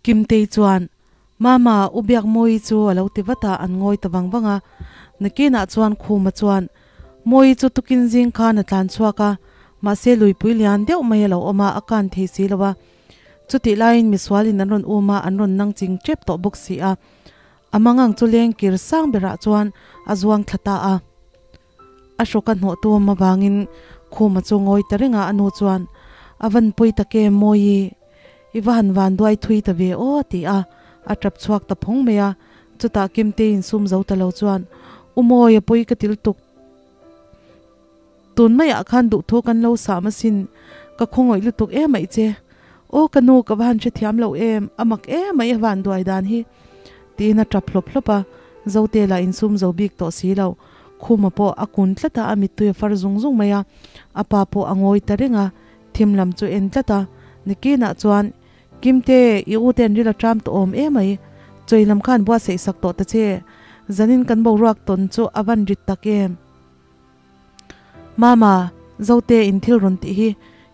Kimtei chuan, Mama, U Biakmawii chu a lo ti vat a, an ngawi ta vang vang a. Nakinah chuan Khuma chuan, Mawii chu tukin zing khan a tlan chhuak a, mahse luipui lian deuh mai a lo awm a, a kan thei si lo a. Chutih laiin misualin an rawn um a, an rawn nang ching tep tawh bawk si a. A mangang chu leng kir sang berah chuan a zuang thla ta a. A hrawk a hnawh tu awm avangin Khuma chu ngawi ta reng a, a nu chuan, A van pawi tak em Mawii, i va han van duai thui ta ve aw a ti a, a tap chhuak ta phawng mai a. Chutah Kimtei insum zo ta lo chuan, U Mawi, a pawi ka til tuk. Tun maiah khan duhthu kan lo sah masin, ka khawngawih lutuk em aih che. Aw ka nu ka va han hrethiam lo em, a mak em mai a van duai dan hi. Tiin a tap hlawp hlawp a, Zote lah insum zo bik tawh si lo. Khuma pawh a kun tlat a, a mittui a far zung zung mai a, a pa pawh a ngawi ta reng a, thim lam chu en tlat a. Nikinah chuan, Kimte, i u ten ril a ṭam tawh awm em mai, chawi lam khan buatsaih sak tawh ta che, zanin kan boruak tawn chu a van rit tak em. Mama, Zote in thil rawn tih hi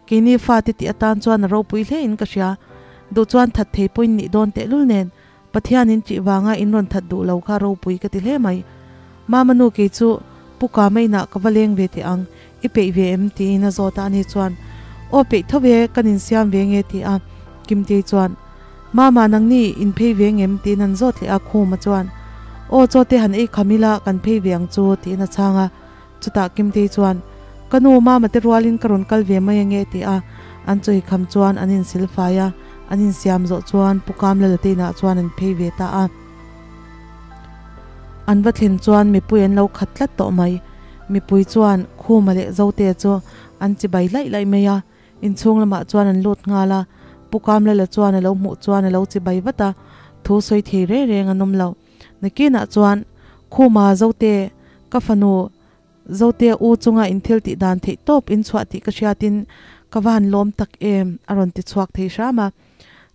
keini fate tih atan chuan a ropui hle in ka hria. Duh chuan that thei pawhin nih dawn tehlul nen Pathian in tih vanga in rawn that duh lo kha ropui ka ti hle mai. Mama nu kei chu Pu Kama inah ka va leng ve teh ang, i peih ve em? tiin a zawt a, ani chuan Aw peih tho ve, kan insiam ve nge ti a. Kimtei chuan Mama nangni in phei ve ngem? tiin an zawt leh a, Khuma chuan Aw chaw te han ei kham ila kan phei ve ang chu tiin a chhang a, chutah Kimtei chuan Ka nu Mama te rualin ka rawn kal ve mai ange ti a, an chawi kham chuan an insil fai a, an insiam zawh chuan Pu Kamlala te inah chuan an phei ve ta a. An va thlen chuan mipui an lo khat tlat tawh mai, mipui chuan Khuma leh Zote chu an chibai laih laih mai a, Inchhung lamah chuan an lut nghal a, Pu Kamlala chuan a lo hmuh chuan a lo chibai vat a, thu sawi thei reng reng an awm lo. Nakinah chuan, Khuma, Zote, ka fanu, Zote u chunga in thil tih dan theih tawp in chhuah tih ka hriatin ka va han lawm tak em, a rawn ti chhuak thei hram a.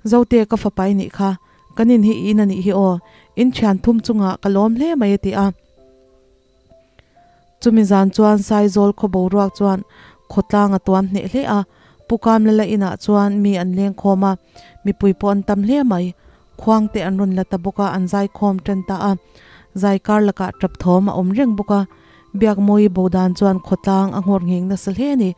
Zote, ka fapa i nih kha, kan in hi i in a nih hi aw, in thian thum chungah ka lawm hle mai a ti a. Chumi zan chuan Saizawl khaw boruak chuan khawtlang a tuam hneh hle a, Pu Kamlala inah chuan mi an leng khawm a, mipui pawh an tam hle mai. Khuang te an rawn la ta bawk a, an zaikhawm tan ta a. Zai kar lakah tap thawm a awm reng bawk a, Biakmawii bo dan chuan khawtlang a nghawr ngheng nasa hle a ni.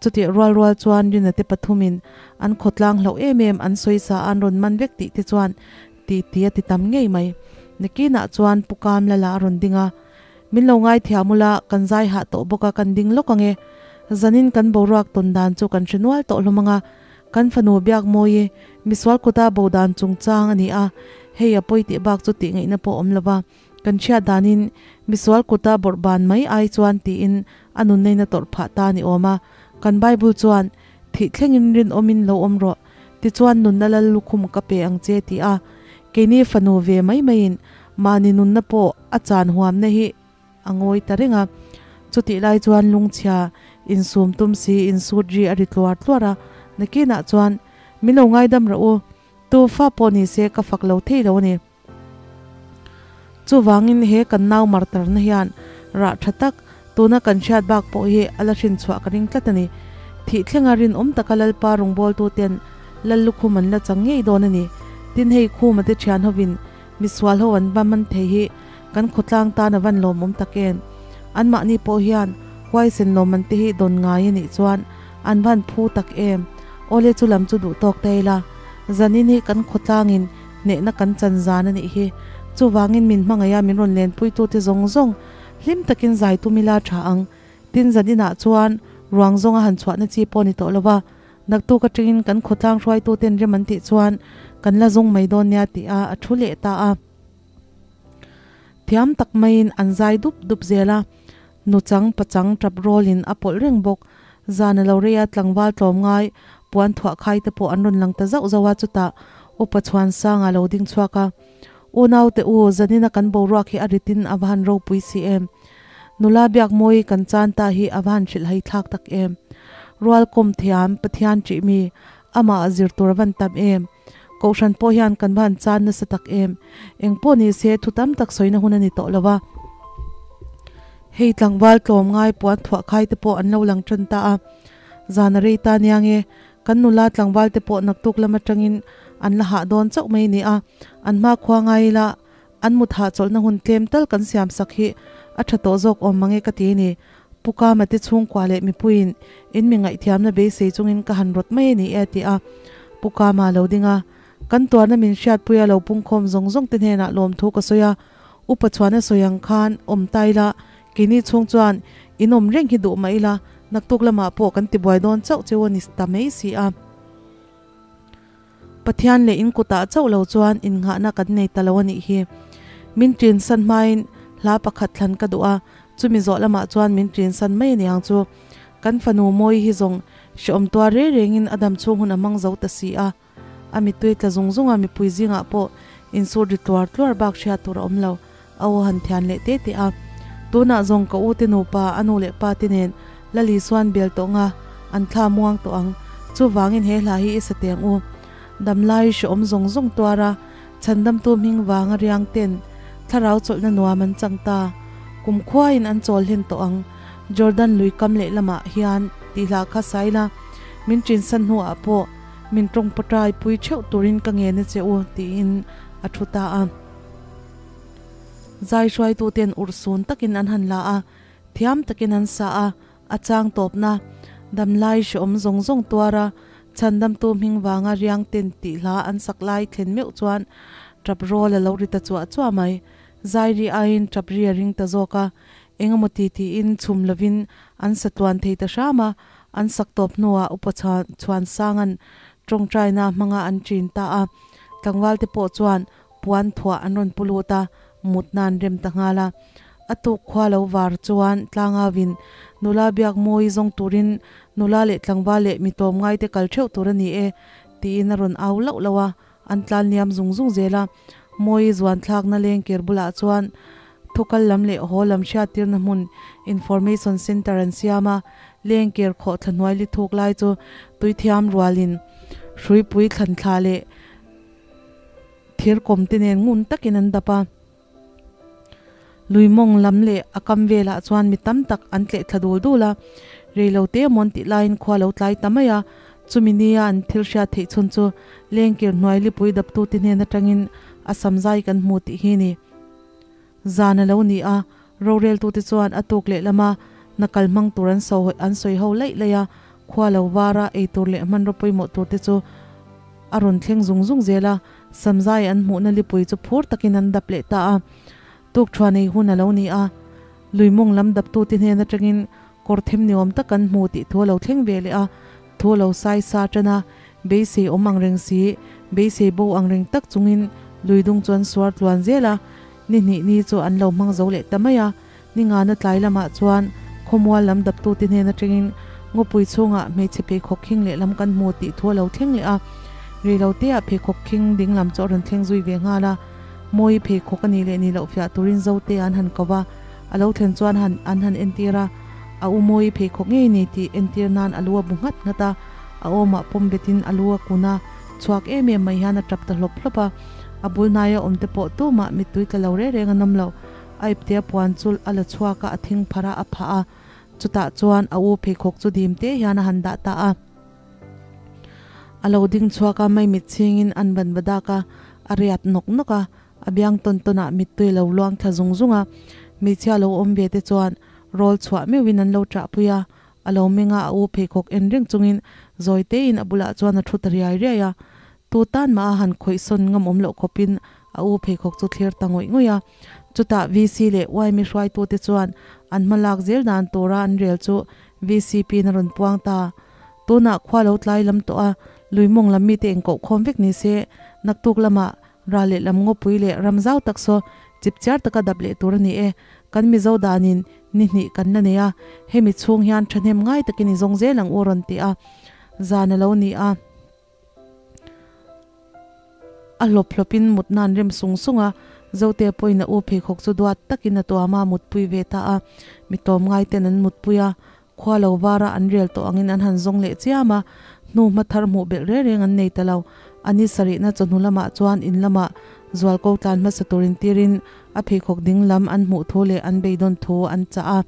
Chutih rual rual chuan Rina te pathumin an khawtlang hlauh em em an sawi sa a an rawn man vek tih te chuan ti ti a ti tam ngei mai. Nakinah chuan Pu Kamlala a rawn ding a. Min lo ngaithiam ula, kan zai hah tawh bawk a, kan ding lawk ang e. Zanin kan boruak tawn dan chu kan hre nual tawh hlawm ang a, kan fanu Biakmawii, misual kuta bo dan chungchang a ni a, hei a pawi tih bak chu tih ngaihna pawh awm lo va, kan hriat danin misual kuta bawrh ban mai ai chuan tiin a nunnain a tawrh phah ta a ni awm a, kan Bible chuan thih thlengin rinawmin lo awm rawh, tichuan nunna lal lukhum ka pe ang che ti a, keini fanu ve mai maiin Mahni nunna pawh a chan huamna hi a ngawi ta reng a, chutih lai chuan lungchhia insum tum si insut ri a ri tluar tluar a, nakinah chuan min lo ngaidam rawh u, tu fa pawh ni se ka fak lo thei lo a ni. Chuvangin he kan nau martarna hian rah tha tak tuna kan hriat bak pawh hi a la hrinchhuah ka ring tlat a ni. Thih thlenga rinawm taka Lalpa rawngbawltuten Lal lukhum an la chang ngei dawn a ni. Tin hei Khuma te thian hovin Misual ho an va man thei hi kan khawtlang tan a van lawmawm tak em? Anmahni pawh hian huaisen lawmman te hi dawn ngai a nih chuan an van phu tak em? Awle chu lam chu duh tawk ta ila, zanin hi kan khawtlangin hnehna kan chan zan a nih hi. Chuvangin min hmangaih a min rawn lenpuitute zawng zawng hlim takin zai tum ila tha ang. Tin zaninah chuan ruang zawnga han chhuahna chi pawh a ni tawh lo va. Naktuk atangin kan khawtlang hruaituten rem an tih chuan kan la zung mai dawn nia tih a a thu leh ta a. Thiam tak maiin an zai dup dup zel a, nuchang pachang tap rawlin a pawlh reng bawk. Zan a lo rei a, tlangval tlawm ngai puan thuah khai te pawh an rawn lang ta zauh zauh a, chutah Upa Chhuansanga lo ding chhuak a, Unaute u, zanina kan boruak hi a ritin a va han ropui si em? Nula Biakmawi kan chan ta hi a va han hrilh hai thlak tak em? Rual kawm thiam, Pathian ṭih mi, amah a zir tur a van tam em? Kohhran pawh hian kan va han chan nasa tak em? Eng pawh ni se thu tam tak sawina hun a ni tawh lo va. Hei tlangval tlawm ngai puan thuah khai te pawh an lo lang ṭan ta a. Zan a rei ta nia nge, kan nula tlangval te pawh naktuk lam aṭangin An la hah dawn chauh mai ni a, an hma khua ngai ila an mut hahchawlhna hun tlem tal kan siam sak hi a tha tawh zawk awm mange ka ti ni. Pu Kama te chhungkua leh mipuiin in mi ngaihthiamna beisei chungin ka han rawt mai a ni e a ti a. Pu Kama lo ding a, Kan tuarna min hriatpui a lo pungkhawm zawng zawng te hnenah lawmthu ka sawi a, Upa chhuan a sawi ang khan awm ta ila, keini chhung chuan in awm reng hi duh mah ila, naktuk lamah pawh kan tibuai dawn chauh cheu a ni ta mai si a. Pathian leh in kutah chauh lo chuan innghahna kan nei ta lo a nih hi. Min ṭin san hmain hla pakhat thlan ka duh a, chumi zawh lamah chuan min ṭin san mai a niang chu. Kan fanu Mawi hi zawng hrehawm tuar reng rengin a dam chhung hun a hmang zo ta si a. A mittui tla zung zung a, mipui zingah pawh insur ri tluar tluar bak hriat tur a awm lo. A aw han thian leh te te a. Tunah zawng ka u te nupa, a nu leh pa te nen Lali chuan bel tawh nga, an thla muang tawh ang. Chuvangin he hla hi i sa teng u. Damlai hrehawm zawng zawng tuar a, chhandamtu hming vanga riang ten thlarau chawlhna nuam an chang ta. Kum khuain an chawl hlen tawh ang. Jordan lui kam leh lamah hian tih hla kha saila min ṭinsan hnuah pawh Min tawng pawtai pui theuh turin ka ngen a che u, tiin a thu ta a. Zai hruaituten urhsun takin an han la a, thiam takin an sa a, a chang tawpna, damlai hrehawm zawng zawng tuara chhandamtu hming vanga riang ten tih hla an sak lai thlen meuh chuan tap rawl a lo ri ta chuah chuah mai. Zai ri aiin tap ri a ring ta zawk a, engemaw ti tiin chhum lovin an sa tluan thei ta hram a, An sak tawp hnuah Upa Chhuansanga'n tawngtaina hmanga an ṭin ta a, tlangvalte pawh chuan puan thuah an rawn pu lut a, mutna an rem ta nghal a. A tuk khua lo var chuan tlangauin nula biak mawi zawng turin nula leh tlangval leh mi tawm ngaite kal theuh tur a ni e tiin a rawn au lauh lauh a, An tlan liam zung zung zel a, Mawi zuan thlakna lengkir bulah chuan thukal lam leh haw lam hriattirna hmun Information Centre an siam a, lengkir khawh thla hnuai li thuk lai chu tuithiam rualin hruipui thlan thla leh thirkawm te nen ngun takin an dap a. Lui mawng lam leh a kam velah chuan mi tam tak an tleh thla dul dul a, reilo te mawn tih laiin khua lo tlai ta mai a, chumi nia an thil hriat theih chhun chu lengkir hnuai lipui daptute hnen atangin a sam zai kan hmu tih hi ni. Zan a lo ni a, roreltute chuan a tuk leh lama nakal hmang tur an so an sawi ho laih laih a, khua lo vara eitur leh hmanraw pawimawh turte chu a rawn thleng zung zung zel a, Samzai an hmuhna lipui chu phur takin an dap leh ta a. Tuk thua nei hun a lo ni a, Luimawng lam daptute hnen atangin kawr them ni awm tak an hmu tih thu a lo thleng ve leh a, thu a lo sai sa tan a, beisei awm ang reng si, beisei bo ang reng tak chungin Luidung chu an suar tluan zel a, ni hnih ni chu an lo hmang zo leh ta mai a. Ni ngana tlai lamah chuan khawmual lam daptute hnen atangin ngawpui chhungah hmeichhe pheikhawk khing lehlam kan hmu tih thu a lo thleng leh a. Reiloteah pheikhawk khing ding lam chu a rawn thleng zui ve nghal a. Mawi pheikhawk a nih leh nih loh fiah turin Zote an han ko va, a lo thlen chuan han an han entir a. A u Mawi pheikhawk ngei ni tih entir nan a lu a bu nghat nghat a, a awmah pawm betin a lu a kun a, chhuak em em mai hian a tap ta hlawp hlawp a. A bul hnaia awmte pawh tumah mittui tla lo reng reng an awm lo. A ipte a puan chu a la chhuak a, a thing phar a, a phah a. Chutah chuan a u pheikhawk chu dim te hian a han dah ta a. A lo ding chhuak a, maimit chhingin an ban va dak a, a riat nawk nawk a, a biang tawn tawn ah mittui lo luang thla zung zung a. Hmeichhia lo awm ve te chuan rawl chhuah meuhin an lo ṭah pui a, a lo meng a, a u pheikhawk en reng chungin zawi tein a bulah chuan a thu ta riai riai a. Tu tan mah a han khawih sawn ngam awm loh khawpin a u pheikhawk chu thlir ta ngawih ngawih a. Chutah VC leh YME hruaitute chuan an hma lak zel dan tura an rel chu VCP in a rawn puang ta. Tunah khua lo tlai lam tawh a, lui mawng lam mite inkoh khawm vek ni se, naktuk lamah ral leh lam ngawpui leh ram zau tak saw chipchiar taka dap leh tur a ni e. Kan Mizo danin ni hnih kan la nei a, hemi chhung hian thahnem ngai takin i zawng zel ang u a rawn ti a, zan a lo ni a. A hlawp hlawpin mutna an rem sung sung a, Zote pawhin a u pheikhawk chu duat takin a tuam a, mutpui ve ta a. Mi tawm ngai ten an mutpui a, khua lo vara an rel tawh angin an han zawng leh chiam a, hnu hma thar hmuh belh reng reng an nei ta lo. A ni sarihna chawhnu lamah chuan in lamah zualko tlan hmasa turin tirin a pheikhawk ding lam an hmuh thu leh an beidawn thu an chah a.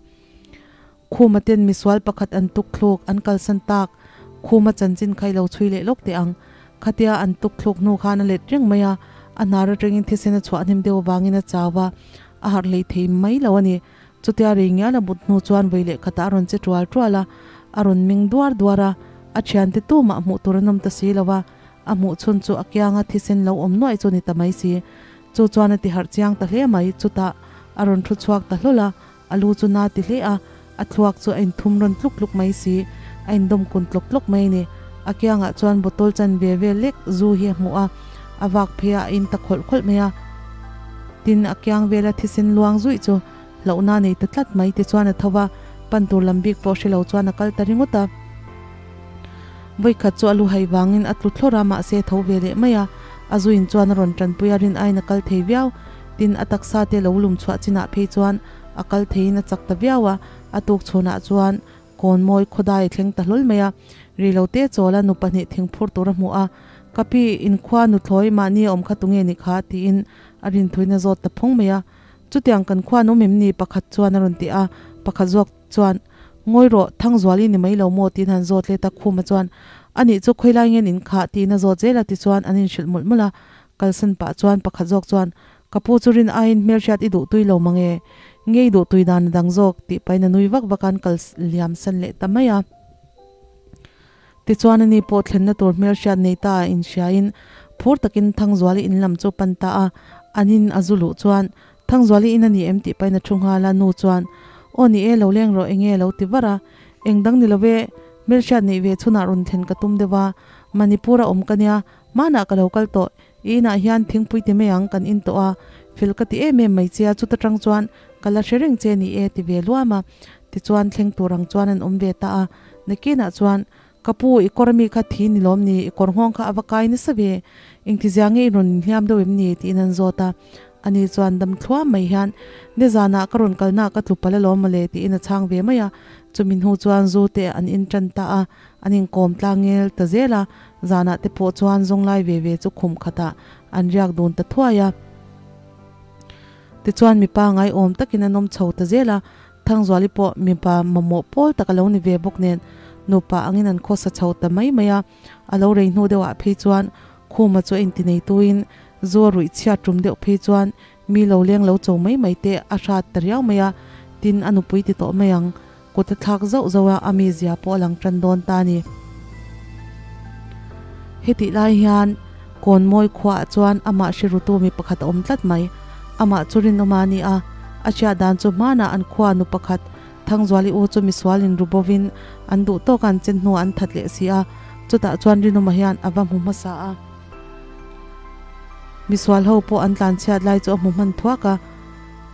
Khuma ten misual pakhat an tuk thluk, an kalsan tak. Khuma chanchin kha i lo chhui leh lawk teh ang. Khatia an tuk thluk hnu khan a let reng mai a, a hnar atangin thisen a chhuah hnem deuh avangin a chau a, a harh hlei thei mai lo a ni. Chutia rei ngial a mut hnu chuan vawi leh khatah a rawn che tual tual a, a rawn ming duar duar a, a thiante tumah hmuh tur an awm ta si lo a, a hmuh chhun chu a kianga thisen lo awm nuaih chu ni ta mai si. Chu chuan a ti harh chiang ta hle mai, chutah a rawn thu chhuak ta hlawl a, a lu chu na ti hle a, a thluak chu a inthum rawn tluk tluk mai si, a indawm kun tlawk tlawk mai a ni. A kiangah chuan bottle chan ve vel lek zu hi a hmuh a, a vak phei a, a in ta khawlh khawlh mai a. Tin, a kiang vela thisen luang zuih chu hlauhna a nei ta tlat mai tichuan a tho va, pan tur lam bik pawh hre lo chuan a kal ta ringawt a. Vawikhat chu a lu hai vangin a tlu thlawr a, mahse a tho ve leh mai a, a zuin chuan a rawn tanpui a, rin aiin a kal thei viau. Tin, a taksa te lo lum chhuah chinah phei chuan a kal theiin a chak ta viau a, a tuk chhunah chuan kawn mawi khawdai a thleng ta hlawl mai a. Ri lo te chawl a, nu pahnih thing phur tur a hmu a, Ka pi, inkhua nuthlawi mahni a awm kha tunge ni kha? tiin a rinthuin a zawt ta phawng mai a. Chutiang kan khua an awm em ni? Pakhat chuan a rawn ti a, pakhat zawk chuan, Ngawi rawh, Thangzuali ni mai lo maw? tiin han zawt let a, Khuma chuan, Anih chu khawilai nge nin khah? tiin a zawt zel a, tichuan an inhrilh mawlh mawlh a, kalsan pah chuan pakhat zawk chuan, Ka pu chu rin aiin hmelhriat i duh tui lo mang e, nge i duh tui dan a dang zawk? tih pahin a nui vak vak a, an kal liam san leh ta mai a. Tichuan ani pawh thlenna tur hmelhriat nei ta a inhriain phur takin Thangzuali in lam chu pan ta a, an in a zu luh chuan, Thangzuali in a ni em tih pahin a thu nghal a, nu chuan, Aw ni e, lo leng rawh enge a lo ti var a, eng dang ni lo ve, hmelhriat neih ve chhunah rawn thlen ka tum deuh a, Manipur a awm ka nia, hmanah ka lo kal tawh, i inah hian thingpui ti mai ang kan in tawh a, fel ka ti em em mai che a, chuta tang chuan ka la hre reng che ni e ti ve luam a, tichuan thleng tur ang chuan an awm ve ta a. Nakinah chuan, Ka pu, i kawr ami kha thi ni lawm ni? I kawr nghawng kha a va kai nasa ve. Engtizia nge i rawn inhliam deuh em ni? tiin an zawt a. Ani chuan dam thluam mai hian, Nizanah ka rawn kalnaah ka tlu palh alawm mawle tiin a chhang ve mai a. Chumi hnu chuan zu te an in tan ta a, an inkawm tlang ngel ta zel a. Zanah te pawh chuan zawnglai ve ve chu khum khatah an riak dun ta thuai a. Tichuan mipa ngaiawm takin an awm chho ta zel a. Thangzuali pawh mipa mamawh pawl tak a lo ni ve bawk nen nupa angin an khawsa chho ta mai mai a, a lo rei hnu deuhah phei chuan Khuma chu a intineituin zu a ruih chhiat tum deuh phei chuan mi lo leng lo cho mai mai te a hrat ta riau mai a, tin a nupui ti tawh mai ang, kut a thlak zauh zauh a, a mizia pawh a lang tan dawn ta a ni. Hetih lai hian Kawnmawi khuaah chuan amah hrerutu mi pakhat a awm tlat mai. Amah chu rinawma a ni a, a hriat dan chu hmanah an khua nu pakhat Thangzuali u chu misual in ru bovin an duh tawk a an chen hnuah an that leh si a, chutah chuan rinawma hian a va hmu hmasa a. Misual ho pawh an tlanchhiat lai chu a hmu hman thuak a,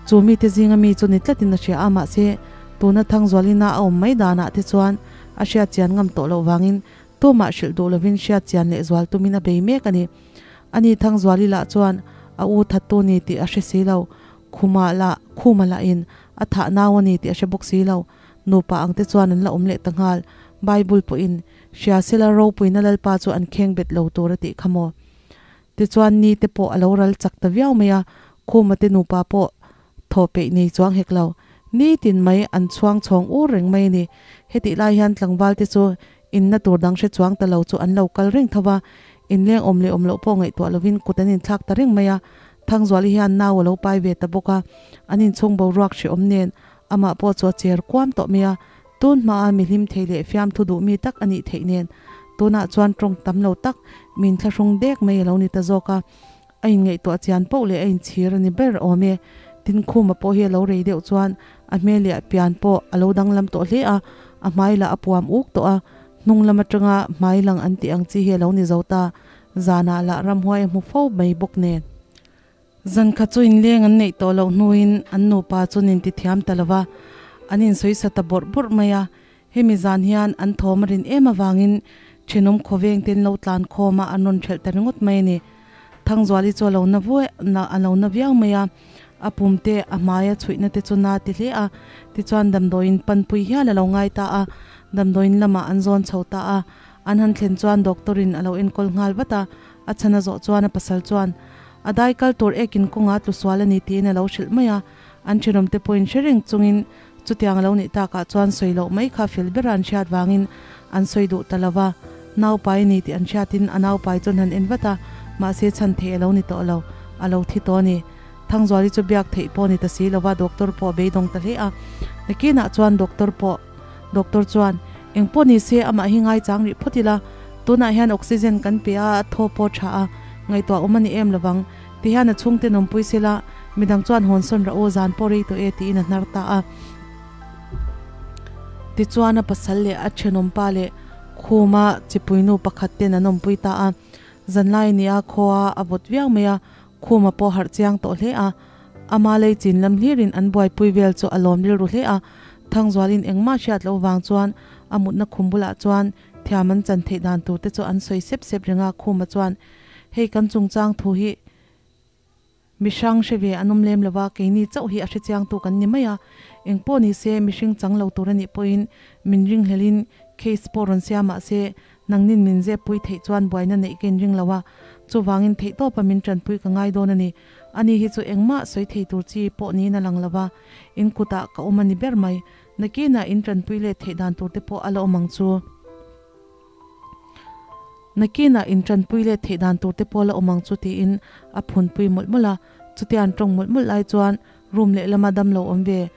chu mite zinga mi chu ni tlatin a hria a, mahse tuna Thangzualina a awm mai danah te chuan a hriat chian ngam tawh loh vangin tumah hrilh duh lovin hriat chian leh zual tumin a bei mek a ni. Ani Thangzuali lah chuan a u thattu ni tih a hre si lo, Khuma lah Khuma lahin a thah nau a ni tih a hre bawk si lo. Nupa ang te chuan an la awm leh ta nghal. Bible pawhin, Hria sela ropuina Lalpa chu an kheng bet lo tur a tih kha maw? Tichuan ni te pawh a lo ral chak ta viau mai a, Khuma te nupa pawh Thaw peih nei chuang hek lo. Nitin mai an chhuang chhawng ur reng mai a ni. Hetih lai hian tlangval te chu inna tur dang hre chuang ta lo chu an lo kal reng tho va, inleng awm leh awm loh pawh ngaihtuah lovin kut an inthlak ta reng mai a. Thangzuali hian nau a lo pai ve ta bawk a, an inchhung boruak hrehawm nen amah pawh chu a cher kuam tawh mai a. Tun hmaa mi hlim thei leh fiamthu duh mi tak a nih theih nen tunah chuan tawng tam lo tak min thlahrung dek mai a lo ni ta zawk a. A inngaihtuah chian poh leh a inchhir a ni ber awm e. Tin Khuma pawh hi a lo rei deuh chuan a hmel leh a pian pawh a lo danglam tawh hle a, a hmai lah a puam uk tawh a, hnung lam atanga hmai lang an tih ang chi hi a lo ni zo ta. Zanah lah ramhuai a hmu fo mai bawk nen. Zan khat chu inleng an neih tawh loh hnuin an nupa chu nin ti thiam ta lo va, an insawi sa ta bawrh bawrh mai a. Hemi zan hian an thawm a rin em avangin thenawm khawveng ten lo tlan khawm a an rawn ṭhelh ta ringawt mai a ni. Thangzuali chu a lo na vuai na a lo na viau mai a, a pum te a hmai a chhuihna te chu na ti hle a, tichuan damdawiin panpui hial a lo ngai ta a, damdawiin lamah an zawn chho ta a, an han thlen chuan doctor in a lo enkawl nghal vat a, a chhan a zawh chuan a pasal chuan a dai kal tur ekin kawngah tlu sual a ni tiin a lo hrilh mai a, an thenawm te pawhin hre reng chungin Chutiang a lo nih takah chuan sawi loh mai kha fel bera an hriat vangin an sawi duh ta lo va. Nau pai a ni tih an hriatin a nau pai chu an han en vat a, mahse chhan theih a lo ni tawh lo, a lo thi tawh a ni. Thangzuali chu biak theih pawh a ni ta si lo va, doctor pawh a beidawng ta hle a. Nakinah chuan doctor pawh doctor chuan, Eng pawh ni se amah hi ngaichang rih phawt ila, tunah hian oxygen kan pe a, a thaw pawh tha a, ngaihtuah awm a ni em lovang. Ti hian a chhungte nawmpui sela, midang chuan hawn sawn rawh u, zan pawh rei tawh e tiin a hnar ta a. Tichuan a pasal leh a thenawmpa leh Khuma chipuinu pakhat ten an awmpui ta a. Zanlai nia khua a vawt viau mai a, Khuma pawh harh chiang tawh hle a. Ama lei chin lam hlirin an buaipui vel chu a lawm rilru hle a. Thangzualin engmah hriat loh vang chuan a mutna khum bulah chuan thiam an chan theih dan tur te chu an sawi sep sep reng a. Khuma chuan, Hei kan chungchang thu hi Mihrang hre ve an awm lem lova, keini chauh hi a hrechiangtu kan ni mai a. Engpawh ni se, mihring chang lo tur a nih pawhin min ringhlelin case pawh rawn sia mah se, nangnin min zeppui theih chuan buaina neih ka inring lo a, chuvangin theihtawpa min tanpui ka ngai dawn a ni. Ani hi chu engmah sawi thei tur chi pawh niin a lang lova, in kutah ka awm a ni ber mai. Nakinah in tanpui let theih dan tur te pawh a la awm ang chu. Nakinah inṭanpui leh theih dan tur te pawh la awm ang chu tiin a phunpui mawlh mawlh a. Chutia an ṭawng mawlh mawlh lai chuan room lehlama damlo awm ve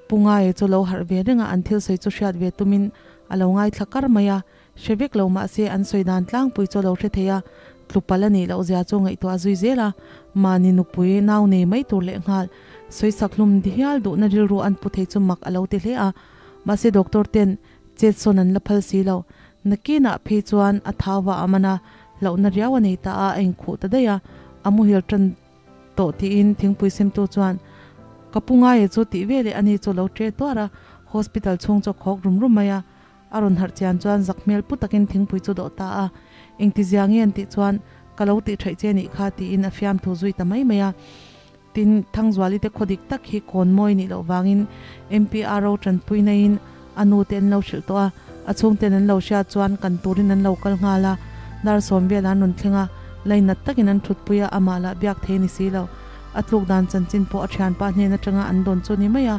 Pu Ngaia chu lo harh ve reng a, an thil sawi chu hriat ve tumin a lo ngaithla kar mai a. Hre vek lo mahse an sawi dan tlangpui chu a lo hre thei a, tlupal a nih loh zia chu ngaihtuah zui zel a, mahni nupui nau nei mai tur lehnghal sawisak hlum hial duhna rilru an pu thei chu mak a lo ti hle a. Mahse doctor ten Chet sawn an la phal si lo. Nakinah phei chuan a thau va a man a, hlauhna riau a nei ta a, a inkhuh ta daih a. A muhil tan tawh tiin thingpui semtu chuan, Ka pu ngaia chu tih veleh ani chu lo ṭe tuar a, hospital chhung chu a khawk rum rum mai a. A rawn harh chian chuan zak hmel pu takin thingpui chu dawh ta a. Engtizia nge an tih chuan, Ka lo tih ṭhaih che nih kha tiin a fiamthu zui ta mai mai a. Tin, Thangzuali te khaw dik tak hi kawn mawi nih loh vangin MPRO tanpuinaiin a nu te an lo hrilh tawh a, a chhungten an lo hriat chuan kan turin an lo kal nghal a, dar sawm velah an rawn thleng a, lainat takin an thutpui a, amah lah biak thei a ni si lo. A tluk dan chanchin pawh a thianpa hnen atanga an dawn chu ni mai a,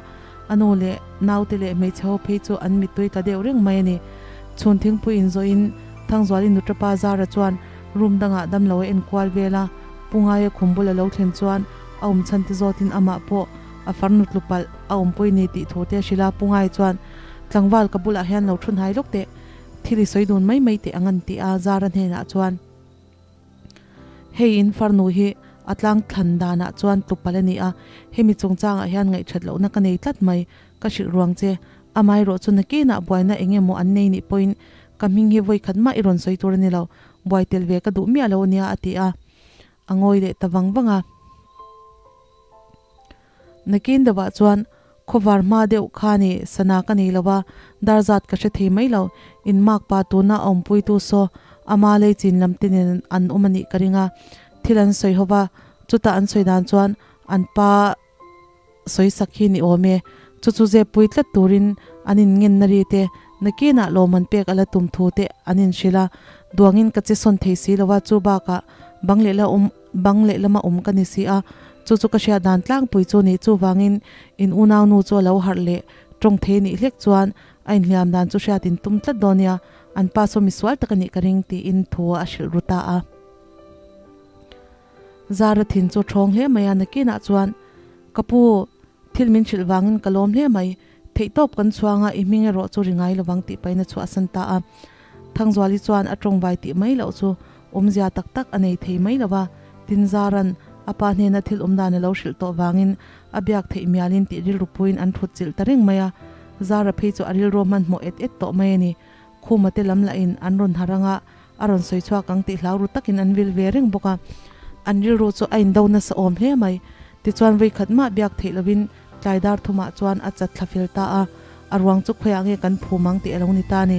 a nu leh naute leh hmeichhe ho phei chu an mittui tla deuh reng mai a ni. Chhun thingpui inzawhin Thangzuali nuṭapa Zara chuan Room dangah damlo a enkual vel a, Pu Ngaia khum bul a lo thlen chuan a awm chhan te zawtin amah pawh a farnu tlu palh a awmpui ni tih thu te a hrilh a, Pu Ngaia chuan tlangval ka bulah hian lo thu hnai lawk teh, thil i sawi dun mai mai teh ang an ti a, Zara hnenah chuan hei in farnu hi a tlang thlan danah chuan tlu palh a ni a, hemi chungchangah hian ngaihthat lohna ka nei tlat mai, ka hrilh ruang che, amaherawh chu nakinah buaina eng emaw an nei nih pawhin Ka hming hi vawi khat mah i rawn sawi tur a ni lo, buai tel ve ka duh miah lo a nia a ti a, a ngawi leh ta vang vang a. Nakin deuhah chuan khawvar hma deuh kha ni sana ka nei lo a, dar zat ka hre thei mai lo, in mak pa tuna a awmpuitu saw ama lei chin lam te nen an awm a nih ka ring a, thil an sawi ho va, chutah an sawi dan chuan an pa Sawi sak hi ni awm e. Chu chu zep pui tlat turin an in ngenna ri te, nakinah lawmman pek a la tum thu te an in hrilh a. Duangin ka che sawn thei si lo a, chu bakah bang leh la awm bang leh lama awm ka ni si a. Chu chu ka hriat dan tlangpui chu ni. Chuvangin in unaunu chu a lo harh leh tawng thei nih hlek chuan a inhliam dan chu hriat in tum tlat dawn nia, an pa saw misual tak a nih ka ring tiin thu a hrilh ru ta a. Zara thin chu thawng hle mai a, nakinah chuan, Ka pu, thil min hrilh vangin ka lawm hle mai, theihtawp kan chhuang a, i hming erawh chu ri ngai lovang tih pahin a chhuahsan ta a. Thangzuali chuan a tawngvai tih mai loh chu awmzia tak tak a nei thei mai lo va, tin Zaran a pa hnena thil awmdan a lo hrilh tawh vangin a biak theih mialin tih rilru puiin an thut chilh ta reng mai a, Zara phei chu a rilru hmanhmawh et et tawh mai a ni. Khuma te lam lahin an rawn harh anga a rawn sawi chhuak ang tih hlau ru takin an vil ve reng bawk a, an rilru chu a indo nasa awm hle mai. Tichuan vawikhat mah biak theih lovin tlai dar thumah chuan a chat thla fel ta a, a ruang chu khawiah nge kan phum ang tih a lo ni ta a ni.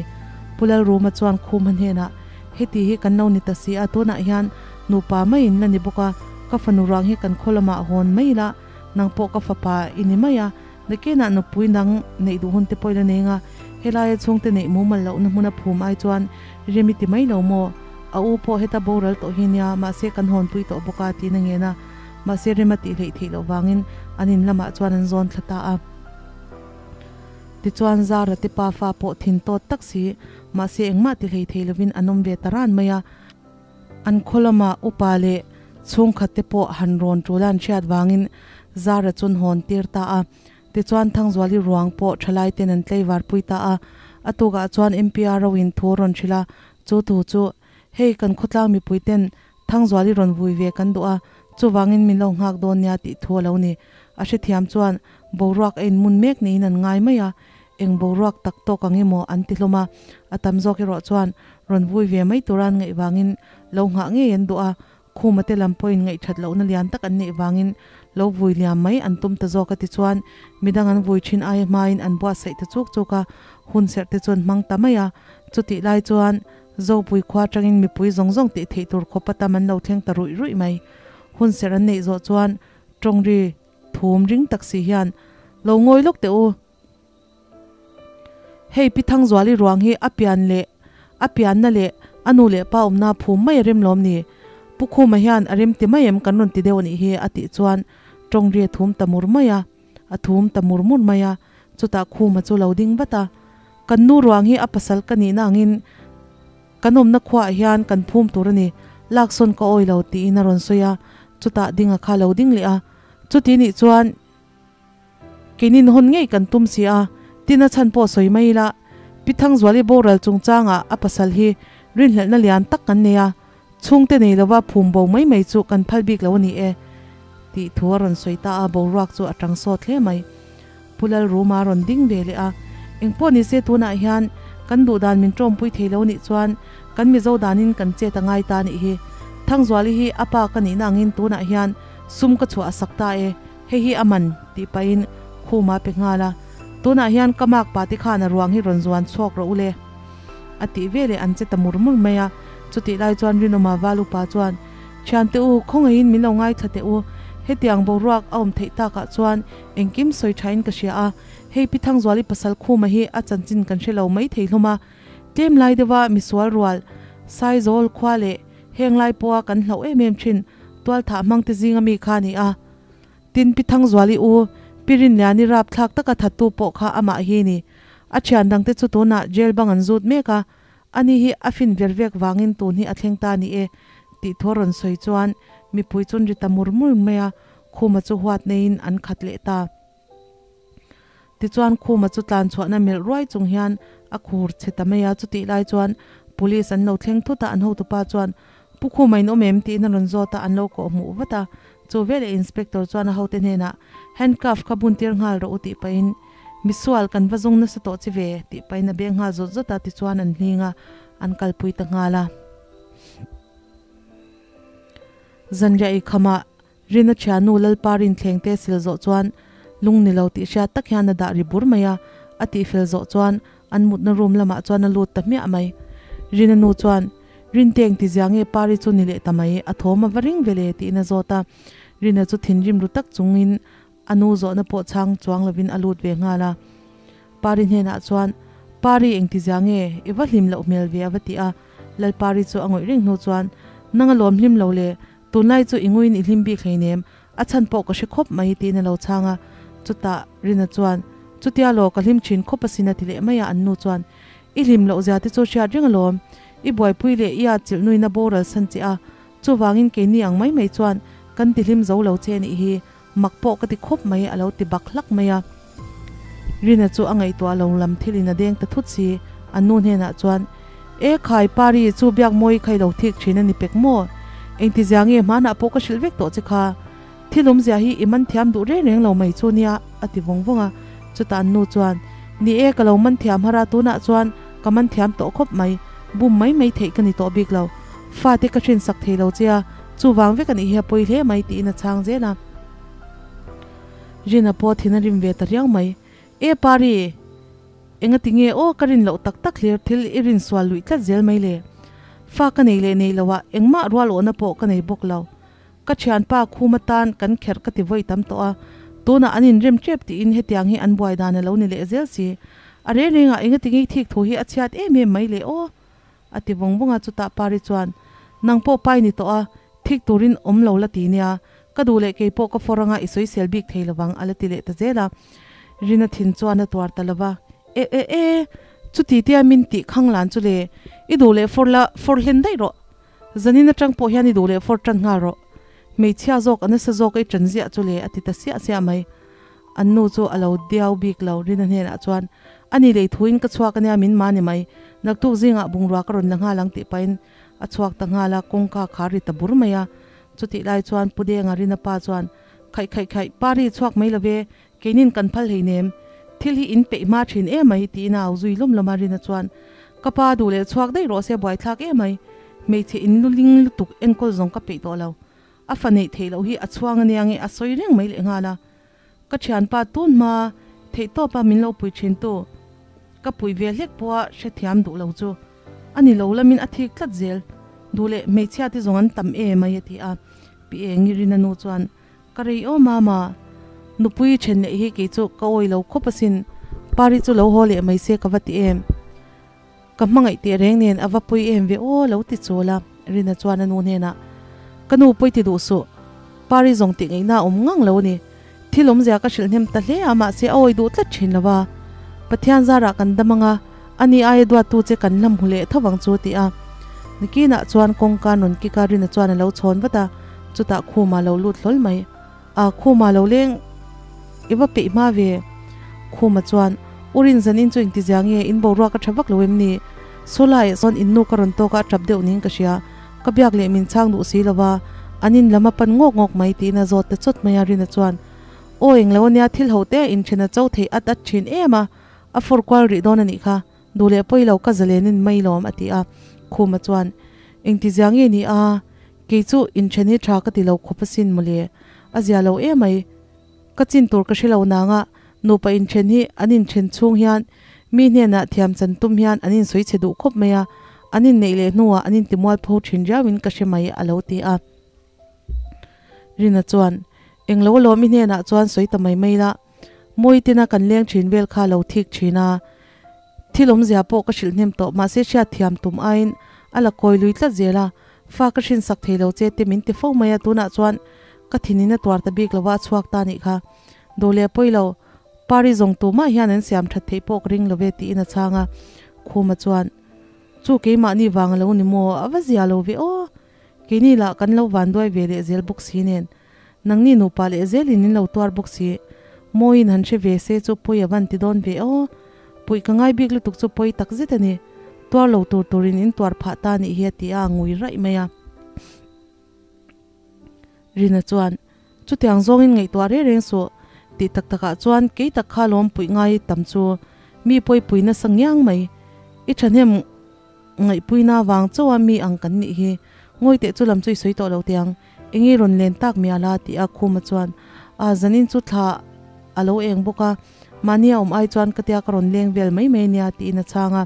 Pu Lalruma chuan Khuma hnenah, Heti hi kan lo ni ta si a, tunah hian nupa maiin la ni bawk a, ka fanu ruang hi kan khaw lamah hawn mai ila, nang pawh ka fapa i ni mai a, Nakinah nupui dang neih duh hun te pawh i la nei anga, helaia chhungte neih mumal lohna hmuna phum ai chuan rem i ti mai lo maw? A u pawh heta boral tawh hi nia, mahse kan hawnpui tawh bawk a tiin a ngen a, mahse rem a tih hleih theih loh vangin an in lamah chuan an zawn thla ta a. Tichuan Zara te pafa pawh thin tawt tak si, mahse engmah ti hlei thei lovin an awm ve ta ran mai a. An khaw lama upa leh chhungkhat te pawh han rawn tul a an hriat vangin Zara chun hawn tir ta a. Tichuan Thangzuali ruang pawh thalai ten an tleivar pui ta a. A tukah chuan MPR ro in thu a rawn hrilh a, chu thu chu, Hei kan khawtlang mipui ten Thangzuali rawn vui ve kan duh a, chuvangin min lo nghak dawn nia tih thu a lo ni. A hrethiam chuan boruak a inmun mek niin an ngai mai a, eng boruak tak tawk ang emaw an ti hlawm a, a tam zawk erawh chuan rawn vui ve mai tura an ngaih vangin lo nghah ngei an duh a, Khuma te lam pawhin ngaihthat lohna lian tak an neih vangin lo vui liam mai an tum ta zawk a ti chuan midang an vui thin aia hmain an buatsaih ta chuk chuk a, hunserh te chu an hmang ta mai a, chutih lai chuan Zopui khua atangin mipui zawng zawng tih theih tur khawpa tam an lo thleng ta ruih ruih mai. Hunserh an neih zawh chuan tawngri thum ring tak si hian, Lo ngawi lawk teh u. Hei Pi Thangzuali ruang hi a pian leh a pianna leh a nu leh pa awmna phum mai a rem lawm ni? Pu Khuma hian a rem ti mai em kan rawn ti deuh a nih hi a tih chuan tawngri a thum ta mur mai a, a thum ta mur mur mai a. Chutah Khuma chu lo ding vat a. Kan nu ruang hi a pasal ka nihna angin kan awmna khuaah hian kan phum tur a ni, laksawn ka awi lo tiin a rawn sawi a, chutah dinga kha lo ding leh a. Chuti nih chuan keinin hawn ngei kan tum si a, tin a chhan pawh sawi mai ila, Pi Thangzuali boral chungchangah a pasal hi rinhlelhna lian tak kan nei a, chhungte nei lova phum bo mai mai chu kan phal bik lo a ni e, tih thu a rawn sawi ta a, boruak chu a tang sawt hle mai. Pu Lalruma rawn ding ve leh a, Engpawh ni se tunah hian kan duh dan min tawmpui thei lo nih chuan kan Mizo danin kan chet a ngai ta nih hi. Thangzuali hi a pa ka nihna angin tunah hian sum ka chhuah a sak ta e, hei hi a man tih pahin khuma pe nghal a, Tunah hian ka mak pa te khan a ruang hi rawn zuan chhuak rawh u le. A tih veleh an che ta mur mur mai a, chutih lai chuan Rinawma val upa chuan, Thiante u, khawngaihin min lo ngaithla teh u, hetiang boruak a awm theih takah chuan engkim sawi thain ka hria a, hei Pi Thangzuali pasal Khuma hi a chanchin kan hre lo mai thei hlawm a, tlem lai deuha misual rual, Saizawl khua leh heng lai pawha kan hlauh em em thin tualthah hmangte zinga mi kha a ni a. Tin, Pi Thangzuali u, Pi Rinliani rapthlak taka thattu pawh kha amah hi ni. A thian dangte chu tunah jail bang an zut mek a, ani hi a fin ver vek vangin tun hi a thleng ta ni e, tih thu a rawn sawi chuan mipui chun ri ta mur mur mai a, Khuma chu huat neiin an khat leh ta. Tichuan Khuma chu tlan chhuahna melh ruai chung hian a khur chhe ta mai a, chutih lai chuan Police an lo thleng thut a, an hotupa chuan Pu Khuma in awm em? tiin a rawn zawt a, an lo kawh hmuh vat a. Chu veleh Inspector chuan a hote hnenah Handcuff kha bun tir nghal rawh u tih pahin Misual kan va zawng nasa tawh chi ve tih pahin a beng nghal zawt zawt a, tichuan an hling a, an kalpui ta nghal a. Zanriah i khamah Rina thiannu Lalpa Rinthleng te sil zawh chuan lung ni lo tih hriat tak hian a dah ri bur mai a, a tihfel zawh chuan an mutna room lamah chuan a lut ta hmiah mai. Rina nu chuan, Rinteng ti zia nge Pari chu ni leh ta mai, a thawm a va ring ve le tiin a zawt a. Rina chu thinrim ru tak chungin a nu zawhna pawh chhang chuang lovin a lut ve nghal a. Pari hnenah chuan, Pari engti zia nge i va hlim loh hmel ve a va ti a. Lalpari chu a ngawih reng hnu chuan, Nang a lawm hlim lo le, Tunlai chu i nguiin i hlim bik hleinem, a chhan pawh ka hre khawp mai tiin a lo chhang a. Chutah Rina chuan, Chutia law, ka hlim thin khawp asin a ti leh mai a, an nu chuan, I hlim loh zia te chu hriat reng alawm, i buaipui leh i at chilh nuin a boral san che a, chuvangin keini ang mai mai chuan kan ti hlim zo lo che anih hi, mak pawh ka ti khawp mai a lo ti bak hlak mai a. Rina chu a ngaihtuah lo lam thilin a deng ta thut si, an nu hnenah chuan, E khai, Pari, chu Biakmawi kha i lo thik thin a ni pek maw? Engtizia nge hmanah pawh ka hrilh vek tawh che kha? Thil awmzia hi i man thiam duh reng reng lo mai chu nia, a ti vawng vawng a. Chutah an nu chuan, Ni e, ka lo man thiam har a, tunah chuan ka man thiam tawh khawp mai, bum mai mai theih ka ni tawh bik lo. Fate ka hrinsak thei lo che a, chuvang vek a nih hi a pawi hle mai, tiin a chhang zel a. Rina pawh thin a rim ve ta riau mai. E Pari! Engati nge aw ka rin loh tak tak hlir thil i rin sual luih tlat zel mai le. Fa ka nei leh nei loh a engmah rual awhna pawh ka nei bawk lo. Ka thianpa khum atan kan kherh ka ti vawi tam tawh a, tunah an inrem tep tiin hetiang hi an buai dan a lo ni leh zel si. A reng rengah engati nge i thik thu hi a chhiat em em mai le aw? A ti vawng vawng a, chutah Pari chuan, Nang pawh pai ni tawh a, thik turin awm lo la ti nia, ka duh leh kei pawh ka fawr anga i sawisel bik thei lovang a la ti leh ta zel a. Rina thin chuan a tuar ta lova, E e e, chuti tia min tih khang lan chu le, i duh leh fawr la, fawr hlen daih rawh. Zanin atang pawh hian i duh leh fawr tan nghal rawh. Hmeichhia zawk a nasa zawk a i tan ziah chu le a ti ta siah siah mai. An nu chu a lo diau bik lo, Rina hnenah chuan, A ni lei thuin ka chhuak ania min ma ni mai, naktuk zingah bungrua ka rawn la nghal ang tih pahin a chhuak ta nghal a, kawngka kha ri ta bur mai a. Chutih lai chuan Pu Denga Rina pa chuan, Khaih khaih khaih, pa ri chhuak mai lo ve, keinin kan phal hleinem, thil hi in peih hma thin em mai tiin a au zui lawm lawm a, Rina chuan, Ka pa duh leh chhuak daih rawh se buaithlak em mai, hmeichhe in luling lutuk enkawl zawng ka peih tawh lo, a fa neih theih loh hi a chhuang ania nge a sawi reng mai lehnghal a. Ka thianpa tun hma theih tawpa min lo pui thin tu, ka pui ve hlek pawha hrethiam duh lo chu a ni lo lamin a thik tlat zel duh leh hmeichhia te zawng an tam em mai a ti a. Pi Engi Rina nu chuan, Ka rei aw mama, nupui then leh hi kei chu ka awi lo khawp asin, Pari chu lo haw leh mai se ka va ti em. Ka hmangaih teh reng nen a va pawi em ve aw lo ti chawl a, Rina chuan a nu hnenah, Ka nu pawi ti duh suh, Pari zawng tih ngaihna a awm ngang lo a ni. Thil awmzia ka hrilh hnem ta hle a, mahse a awi duh tlat thin lo va. Pathian zarah kan dam ang a, ani aia duattu che kan hlam hmu leh tho vang chu ti a. Nikinah chuan kawngka rawn kik a, Rina chuan a lo chhawn vat a, chutah khumah a lo lut hlawl mai. A, Khuma lo leng i va peih hma ve. Khuma chuan, U Rinzanin chu engtizia nge in boruak a tha vak lo em ni? Sawlaiah sawn in nu ka rawn tawk a, a tap deuh niin ka hria. Ka biak leh min chhang duh si lo va, an in lam a pan ngawk ngawk mai tiin a zawt ta chawt mai a. Rina chuan, Aw englo ania, thil ho te inthen a cho theih at at thin em a, a fawr kual rih dawn a nih kha. Duh leh pawi lo ka zalenin mai lawm a ti a. Khuma chuan, Engtizia nge ni a? Kei chu inthen hi tha ka ti lo khawp asin mawle, a zia lo emai. Ka chin tur ka hre lo nanga nupa inthen hi an inthen chhung hian mi hnenah thiam chan tum hian an insawi chhe duh khawp mai a, an inneih leh hnuah an intimual pho thin riauin ka hre mai a lo ti a. Rina chuan, Englo alawm i hnenah chuan sawi ta mai mai la, Mawitina kan leng thin vel kha lo thik thin a, thil awmzia pawh ka hrilh hnem tawh mahse hriat thiam tum aiin a la kawi lui tlat zel a, fa ka hrinsak thei lo che te min ti fo mai a, tunah chuan ka thinin a tuar ta bik lo va a chhuak ta nih kha. Duh leh pawi lo, Pari zawng tumah hian an siam that theih pawh ka ring lo ve tiin a chhang a, Khuma chuan, Chu keimahni vang a lo ni maw, a va zia lo ve aw, keini lah kan lo vanduai ve leh zel bawk si nen. Nangni nupa leh zelin in lo tuar bawk si. Mawiin han hre ve se chu pawi a van ti dawn ve aw. Puih ka ngai bik lutuk chu pawi tak zet a ni. Tuar lo tur turin in tuar phah ta nih hi a ti a, a ngui raih mai a. Rina chuan, Chutiang zawngin ngaihtuah reng reng suh. Tih tak takah chuan kei tak kha lawm puih ngai tam chu mi pawi pui nasa ngiang mai. I thahnem ngaihpuina vang chauha mi ang kan nih hi. Ngawi teh chu lam chu i sawi tawh lo tiang. Enge rawn len tak mial a? Tih a Khuma chuan a zanin chu thla a lo eng bawk a, mahni a awm ai chuan ka tia ka rawn leng vel mai mai ania tiin a chhang a.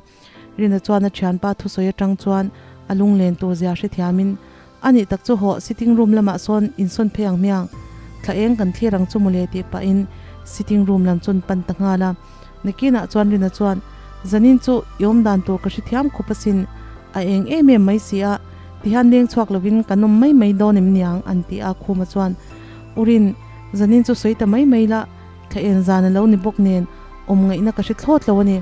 Rina chuan a thianpa thusawi atang chuan a lunglen tur zia hrethiamin a nih tak chu hawh sitting room lamah sawn insawn phei ang hmiang, thla eng kan thlir ang chu mawle tih pahin sitting room lam chuan pan ta nghal a. Nakinah chuan Rina chuan zanin chu i awm dan tur ka hrethiam khawp asin, a eng em em mai si a, tihian leng chhuak lovin kan awm mai mai dawn em niang an ti a, Khuma chuan U Rin, zanin chu sawi ta mai mai la, thla en zan a lo ni bawk nen awm ngaihna ka hre thlawt lo a ni.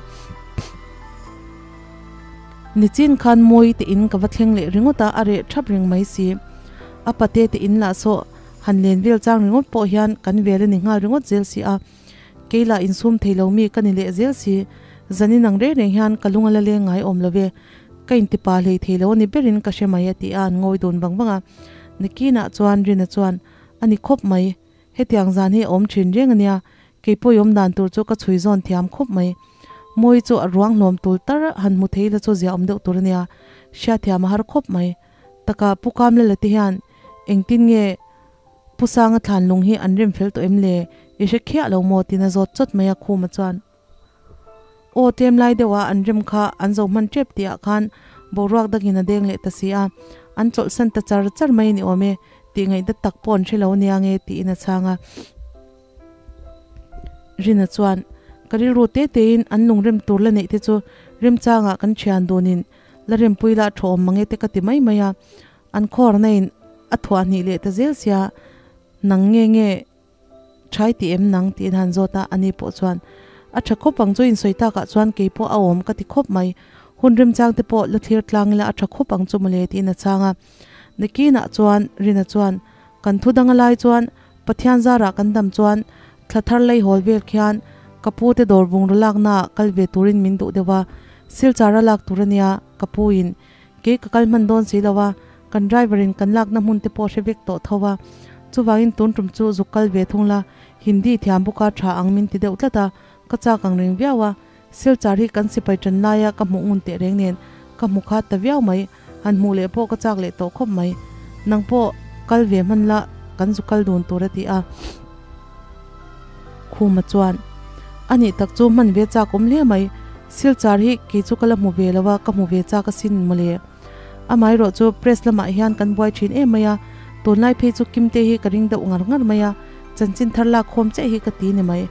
Nichin khan Mawi te in ka va thleng leh ringawt a, a reh thap reng mai si. A pate te in lah saw han len vel chang ringawt pawh hian kan vel a ni nghal ringawt zel si a. Kei lah insum thei lo mi ka ni leh zel si, zanin ang reng reng hian ka lung a la leng ngai awm lo ve, ka inti pa hlei thei lo a ni berin ka hre mai a ti a, an ngawi dun vang vang a. Nikinah chuan Rina chuan, A ni khawp mai, hetiang zan hi a awm thin reng a nia, kei pawh i awm dan tur chu ka chhui zawn thiam khawp mai. Mawi chu a ruang hlawm tul tar han hmu thei la chu zia awm deuh tur a nia, hriatthiam a har khawp mai. Taka Pu Kamlala te hian engtin nge Pu Sanga thlan lung hi an rem fel tawh em le? I hre khiah lo maw? tiin a zawt chawt mai a, Khuma chuan, Aw, tlem lai deuha an rem kha an zo hman tep tihah khan boruak dangin a deng leh ta si a, an chawlhsan ta char char mai a ni awm e, tih ngaihna tak pawh an hre lo ania nge tiin a chhang a. Rina chuan, Ka rilru te tein an lung rem tur la neih te chu remchangah kan thian dunin la rempui lah thu awm mange te ka ti mai mai a, An khawrna in a thuah hnih leh ta zel sia, nang nge nge thai ti em nang tiin han zawt a, ani pawh chuan A tha khawp ang chu in sawi takah chuan kei pawh a awm ka ti khawp mai. Hun remchang te pawh la thlir tlang ila a tha khawp ang chu mawle tiin a chhang a. Nikinah chuan Rina chuan, Kan thu dang a lai chuan Pathian zarah kan dam chuan thla thar lei hawl vel khian ka pu te dawr bungraw laknaah kal ve turin min duh deuh a, Silchar a lak tur a nia ka pu in kei ka kal hman dawn si lo a, kan driver in kan lakna hmun te pawh hre vek tawh tho a, chuvangin tun tum chu zuk kal ve thung la, Hindi thiam bawka tha ang min ti deuh tlat a, ka chak ang reng viau a, Silchar hi kan sipai tan laia ka hmuh ngun teh reng nen ka hmu khat ta viau mai, han hmuh leh pawh ka chak leh tawh khawp mai. Nang pawh kal ve hman la kan zu kal dun tur a ti a. Khuma chuan, A nih tak chu hman ve chak awm hle mai, Silchar hi kei chu ka la hmu ve lo a, ka hmu ve chak asin mawle. Amaherawh chu press lamah hian kan buai thin em mai a, tunlai phei chu Kimte hi ka ring deuh ngar ngar mai a, chanchin thar lak khawm chiah hi ka ti ni mai.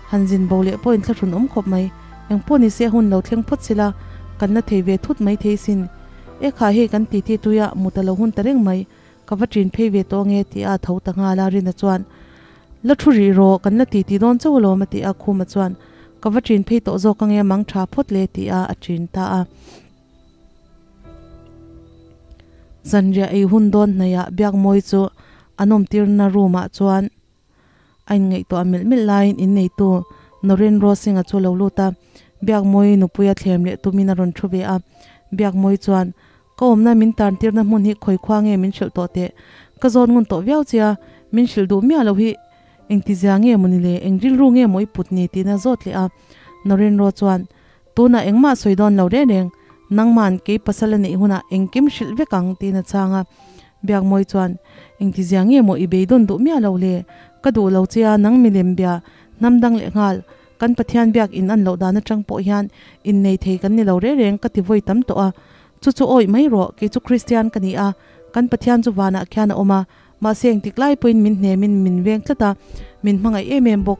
Han zin bo leh pawhin thlahrun awm khawp mai. Engpawh ni se hun lo thleng phawt sila, kan la thei ve thut mai thei sin. E kha hei kan titi tuia mut a lo hun ta reng mai, ka va ṭin phei ve tawh ange ti a tho ta nghal a, Rina chuan, La thu rih rawh, kan la titi dawn chauh alawm a ti a, Khuma chuan, Ka va ṭin phei tawh zawk ange mang ṭha phawt le ti a a ṭin ta a. Zanriah ei hun dawn hnaihah Biakmawi chu an awmtirna room ah chuan a inngaihtuah melh melh laiin inneitu Norin Rosing-a chu a lo lut a, Biakmawi nupuia thlem leh tumin a rawn thu ve a. Biakmawi chuan, Ka awmna min tantirna hmun hi khawi khua nge min hrilh tawh teh? Ka zawn ngun tawh viau che a, min hrilh duh miah lo hi engtizia nge maw ni le? Eng rilru nge maw i put ni? tiin a zawt leh a. Norin Ro chuan, Tunah engmah sawi dawn lo reng reng, nangman kei pasal a neih hunah engkim hrilh vek ang tiin a chhang a. Biakmawi chuan, Engtizia nge maw i beidawn duh miah lo le? Ka duh lo che a, nang milem bia, hnam dang leh nghal, kan Pathian biak in an loh dan atang pawh hian innei thei kan ni lo reng reng ka ti vawi tam tawh a. Chu chu awih mai rawh, kei chu Kristian ka ni a, kan Pathian chu vanah khian a awm a, mahse engtik lai pawhin min hnemin min veng tlat a, min hmangaih em em bawk.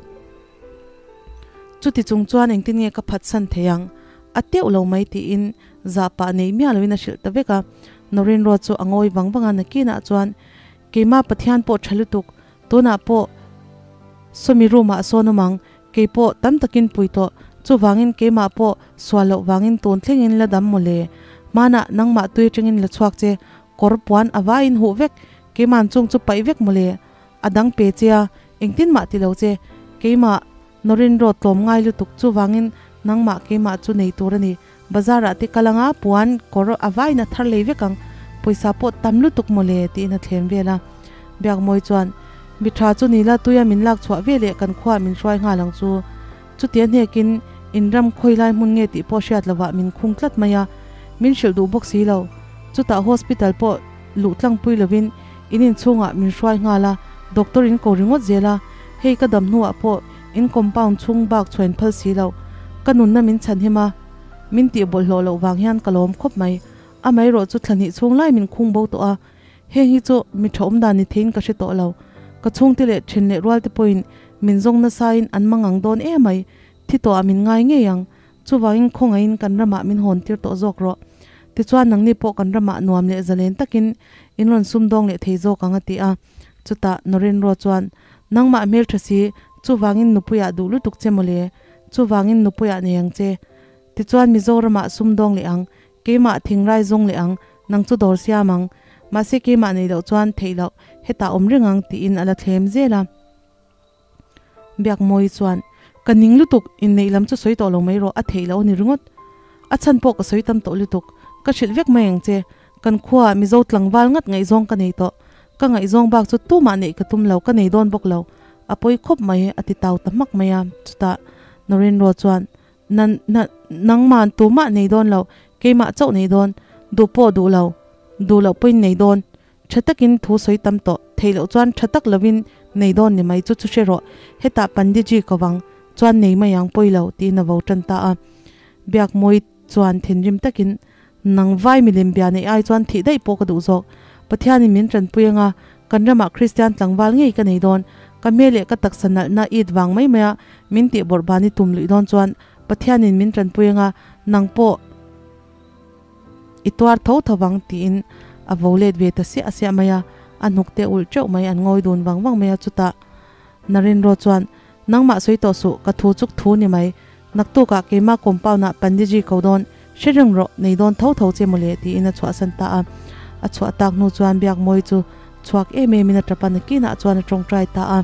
Chuti chung chuan engtin nge ka phatsan thei ang? A teuh lo mai tiin zah pah nei miah loin a hrilh ta vek a. Norin Road chu a ngawi vang vang a, nakinah chuan keimah Pathian pawh tha lutuk, tunah pawh sawmi room ah sawn awm ang, kei pawh tam takin pui tawh, chuvangin keimah pawh sual loh vangin tun thlengin la dam mawle. Hmanah nangmah tui atangin la chhuak che, kawr puan a vaiin huh vek, keima'n chung chu paih vek mawle. A dang pe che a, engtin mah ti lo che. Keimah Norin rawt tlawm ngai lutuk chuvangin nangmah keimah chu nei tur a ni. Bazar ah te kal anga puan kawr a vain a thar lei vek ang, pawisa pawh tam lutuk mawle tiin a thlem vel a. Biakmawi chuan, Mi tha chu ni la tuia min lak chhuah ve leh kan khuaah min hruai nghal ang chu. Chutia hnekin in ram khawi lai hmun nge tih pawh hriat lovah min khung tlat mai a, min hrilh duh bawk si lo. Chutah hospital pawh luh tlangpui lovin In inchhungah min hruai nghal a, doctor in ko ringawt zel a, hei ka dam hnuah pawh in compound chhung bak chhuain phal si lo, ka nunna min chhan him a, min tih bawlhhlawh loh vang hian ka lawm khawp mai. Amaherawh chu thla hnih chhung lai min khung bo tawh a, heng hi chu mi tha awm dan ni theiin ka hre tawh lo. Ka chhungte leh then leh rualte pawhin min zawng nasain an mangang dawn emai, thi tawhah min ngai ngei ang. Chuvangin khawngaihin kan ramah min hawn tir tawh zawk rawh. Tichuan nangni pawh kan ramah nuam leh zalen takin in rawn sumdawng leh thei zawk ang a ti a. Chutah Norenro chuan, Nangmah hmeltha si, chuvangin nupuiah duh lutuk che mawle, chuvangin nupuiah nei ang che. Tichuan Mizoramah sumdawng leh ang, keimah thingrai zawng leh ang, nang chu dawr siam ang. Mahse keimah nei loh chuan theih loh, hetah awm reng ang tiin a la thlem zel a. Biakmawi chuan, Ka ning lutuk, inneih lam chu sawi tawh lo mai rawh, a theih loh a ni ringawt. A chhan pawh ka sawi tam tawh lutuk, ka hrilh vek mai ang che. Kan khuaah Mizo tlangval ngat ngaihzawng ka nei tawh. Ka ngaihzawng bak chu tumah neih ka tum lo, ka nei dawn bawk lo. A pawi khawp mai, a ti tau ta hmak mai a. Chutah Norinro chuan, Na, na, nangman tumah nei dawn lo, keimah chauh nei dawn. Duh pawh duh lo, duh loh pawhin nei dawn. Tha takin thu sawi tam tawh theih loh chuan tha tak lovin nei dawn ni mai chu chu hre rawh, hetah Panditji ko vang chuan nei mai ang pawi lo tiin a vo tan ta a. Biakmawi chuan thinrim takin, Nang vai milem bia neih ai chuan thih daih pawh ka duh zawk. Pathianin min tanpui anga kan ramah Kristian tlangval ngei ka nei dawn. Ka hmel leh ka taksa nalhna it vang mai maia min tih bawrhban i tum luih dawn chuan Pathianin min tanpui anga nang pawh I tuar tho tho vang tiin a vo let ve ta siah siah mai a, a hnuk te ulh teuh mai, an ngawi dun vang vang mai a, chutah Narendra chuan, Nangmah sawi tawh suh, ka thu chuk thu ni mai. Naktukah keima compound ah Panditji ko dawn hre reng rawh, nei dawn tho tho che mawle tiin a chhuahsan ta a. A chhuah tak hnu chuan Biakmawi chu chhuak em em in a tap a, nakinah chuan a tawngtai ta a.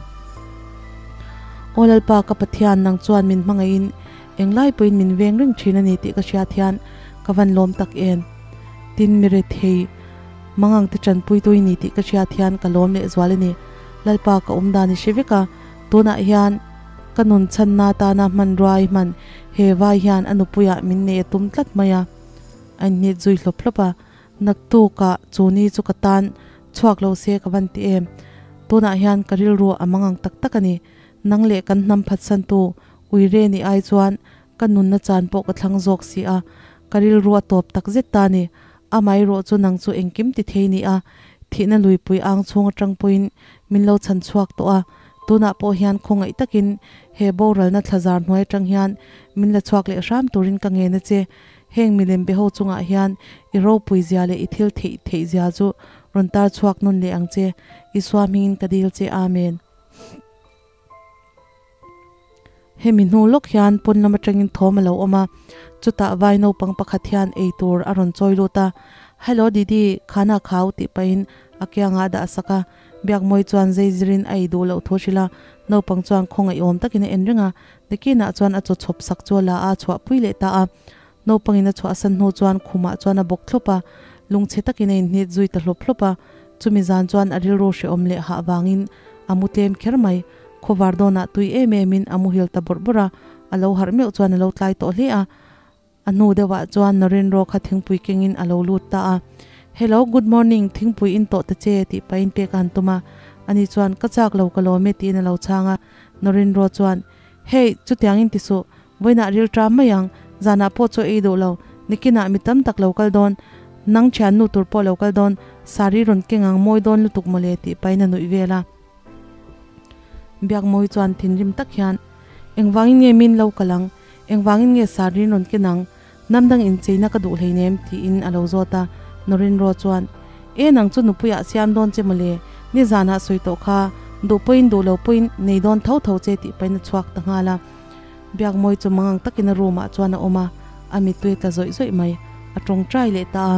Aw Lalpa ka Pathian, nang chuan min hmangaihin englai pawhin min veng reng thin a ni tih ka hriat hian ka van lawm tak em. Tin, mi rethei mangang te tanpuitui ni tih ka hriat hian ka lawm leh zual a ni. Lalpa ka awm dan i hre vek a, tunah hian ka nun chhanna tana hmanrua i hman he vai hian a nupuiah min nei a tum tlat mai a, a inhnit zui hlawp hlawp a. Naktukah chu ni chu ka tan chhuak lo se ka van ti em. Tunah hian ka rilru a mangang tak tak a ni. Nang leh kan hnam phatsantu Uire nih ai chuan ka nunna chan pawh ka thlang zawk si a, ka rilru a tawp tak zet ta ni. Amaherawh chu nang chu engkim ti thei ni a, thihna luipui ang chhung atang pawhin min lo chhan chhuak tawh a, tunah pawh hian khawngaih takin he boralna thlazar hnuai atang hian min la chhuak leh hram turin ka ngen a che. Heng milem be ho chungah hian i ropui zia leh i thil theih theih zia chu rawn tar chhuak nawn leh ang che. Isua hmingin ka dil che. Amen. Hemi hnu lawk hian pawn lam atangin thawm a lo awm a, chutah vai naupang pakhat hian ei tur a rawn chawi lut a, Hello Didi, khana khau tih pahin a kiangah a dah sak a, Biakmawi chuan zei zirin a ei duh loh thu hrilh a, naupang chuan khawngaihawm takin a en reng a, nikinah chuan a chaw chhawp sak chu a la a, a chhuahpui leh ta a, naupangin a chhuahsan hnu chuan khumah chuan a bawk thlawp a, lungchhe takin a inhnit zui ta hlawp hlawp a, chumi zan chuan a rilru hrehawm leh hah vangin a mu tlem kher mai. Khawvar dawnah tui em emin a muhil ta bawrh bawrh a, a lo harh meuh chuan a lo tlai tawh hle a. A hnu deuhah chuan Naren Raw kha thingpui kengin a lo lut ta a. Hello, good morning, thingpui in tawh ta che, tih pahin pek a han tum a. Ani chuan, Ka chak lo, ka lawm e, tiin a lo chhang a. Naren Raw chuan, Hey, chutiangin ti suh, vawiinah ril ṭam mai ang, zanah pawh chaw ei duh lo, nikinah mi tam tak lo kal dawn, nang ṭhiannu tur pawh lo kal dawn, sari rawn keng ang mawi dawn lutuk mawle, tih pahin a nuih vel a. Biakmawi chuan thinrim tak hian, Engvangin nge min lo kal ang? Engvangin nge Sarrin rawn ken ang? Hnam dang incheina ka duh hleinem, tiin a lo zawt a. Norinro chuan, E nang chu nupuiah siam dawn che mawle, nizanah sawi tawh kha, duh pawhin duh lo pawhin nei dawn tho tho che tih pahin a chhuak ta nghal a. Biakmawi chu mangang takin a room ah chuan a awm a, a mittui a tla zawih zawih mai. A tawngtai leh ta a.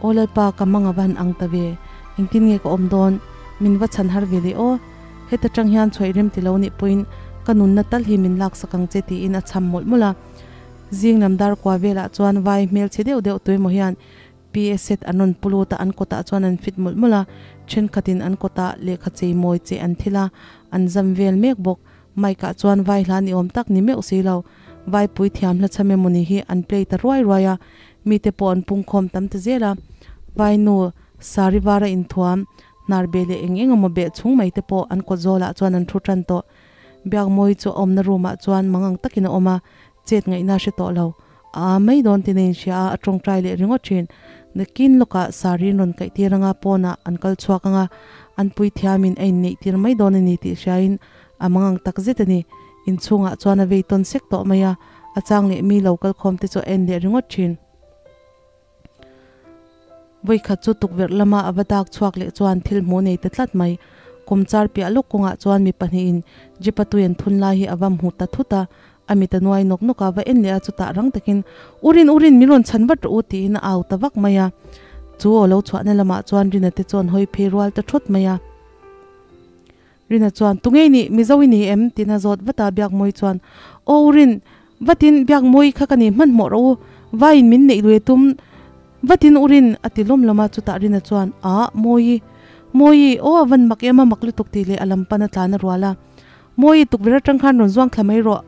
Aw Lalpa, ka mang a va han ang ta ve, engtin nge ka awm dawn? Min va chhan har ve leh aw. Heta tang hian chhuaih rem ti lo nih pawhin ka nunna tal hi min laksak ang che tiin a chham mawlh mawlh a. Zing lam dar kua velah chuan vai hmelchhe deuh deuh tuemaw hian PA set an rawn pu lut a, an kawtah chuan an fit mawlh mawlh a, thenkhatin an kawtah lehkha chei mawi che an thil a, an zam vel mek bawk. Mike ah chuan vai hla ni awm tak ni meuh si lo, vai pui thiam hla chham emawni hi an play ta ruai ruai a, mite pawh an pungkhawm tam ta zel a, vai nu sari vara inthuam, hnar beh leh eng eng emaw beh chung mai te pawh an kawt zawlah chuan an thu tan tawh. Biakmawi chu a awmna room ah chuan mangang takin a awm a, chet ngaihna a hre tawh lo. A a mai dawn tin a inhria a, a tawngtai leh ringawt thin. Nakin lawkah sari an rawn kaih tir anga pawnah an kal chhuak anga, an puithiamin a inneih tir mai dawn a ni tih hriain A mangang tak zet a ni. Inchhungah chuan a vei tawn sek tawh mai a, a chang leh mi lo kalkhawm te chu a en leh ringawt thin. Vawikhat chu tukverh lama a va dak chhuak leh chuan thil hmuh nei ta tlat mai. Kawmchar piah lawk kawngah chuan mi pahnihin jeep a tui an thun lai hi a va hmu ta thut a, a mit a nuai nawk nawk a, va en leh a chutah rang takin, Urin, Urin, min rawn chhan vat rawh u tiin a au ta vak mai a. Chu aw lo chhuahna lamah chuan Rina te chuan hawi phei rual ta thawt mai a. Rina chuan, Tunge i nih? Mizo i ni em? tiin a zawt vat a, Biakmawi chuan, Aw Rin, vatin Biakmawi kha ka ni hmanhmawh rawh u, vaiin min neih lui a tum, vatin u Rin, a ti lawm lawm a, chutah Rina chuan, Ah, Mawi, Mawi, aw a van mak em a mak lutuk tih leh a lam pan a tlan a rual a, Mawi, tukverh atang khan rawn zuang thla mai rawh,